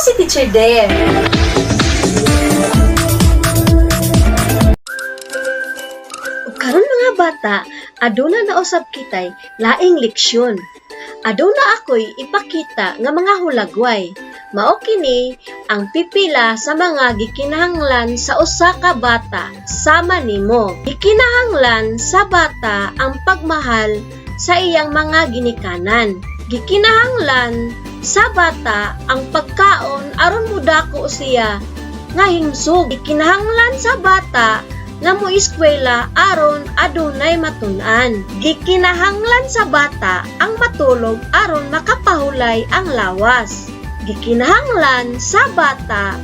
si Teacher Dare. Ug karon, mga bata, aduna na usab kitay laing leksyon. Aduna ako'y ipakita nga mga hulagway. Mao kini ang pipila sa mga gikinahanglan sa usa ka bata sama nimo. Gikinahanglan sa bata ang pagmahal sa iyang mga ginikanan. Gikinahanglan sa bata ang pagkaon aron mudako siya nga himsog. Gikinahanglan sa bata nga mo eskwela aron adunay matun-an. Gikinahanglan sa bata ang matulog aron makapahulay ang lawas. Gikinahanglan sa bata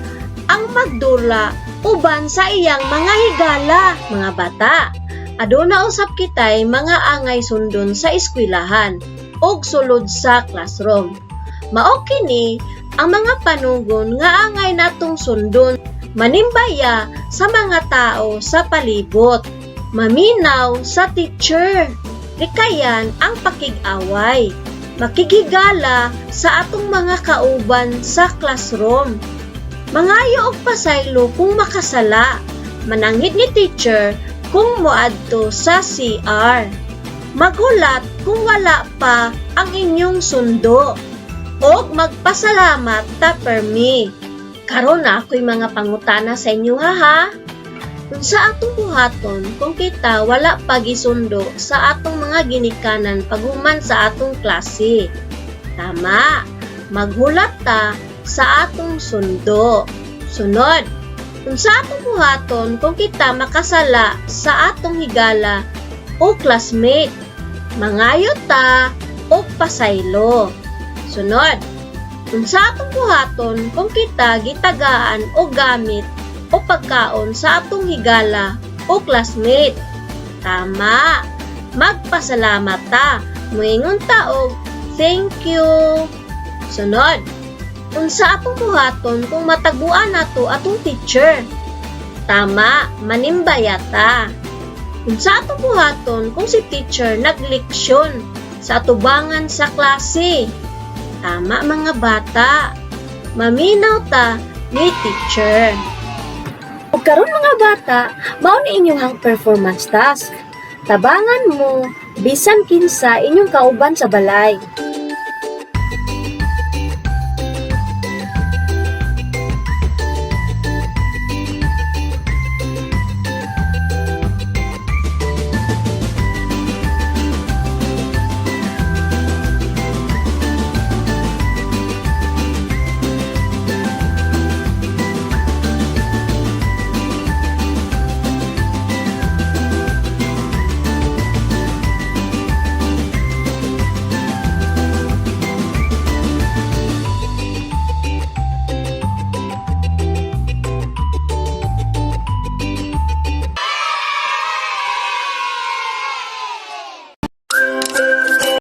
ang magdula uban sa iyang mga higala. Mga bata, aduna usab kitay mga angay sundon sa eskwelahan ug sulod sa classroom. Mao kini ang mga panugon nga angay natong sundon: manimbaya sa mga tao sa palibot, maminaw sa teacher, likayan ang pakig-away, makighigala sa atong mga kauban sa classroom, mangayo og pasaylo kung makasala, mananghid ni teacher kung moadto sa CR, maghulat kung wala pa ang inyong sundo, og magpasalamat ta permi. Karon naa ko'y mga pangutana sa inyo ha. Unsa atong buhaton kung kita wala pa gisundo sa atong mga ginikanan paghuman sa atong klase? Tama, maghulat ta sa atong sundo. Sunod, unsa atong buhaton kung kita makasala sa atong higala o classmate? Mangayo ta og pasaylo. Sunod, unsa atong buhaton kung kita gitagaan og gamit o pagkaon sa atong higala o classmate? Tama, magpasalamat ta. Muingon ta og "Thank you." Sunod, unsa atong buhaton kung mataguan nato atong teacher? Tama, manimbaya ta. Unsa atong buhaton kung si teacher nagleksyon sa atubangan sa klase? Tama, mga bata, maminaw ta ni teacher. Ug karon, mga bata, mao ni inyong performance task. Tabangan mo bisan kinsa inyong kauban sa balay.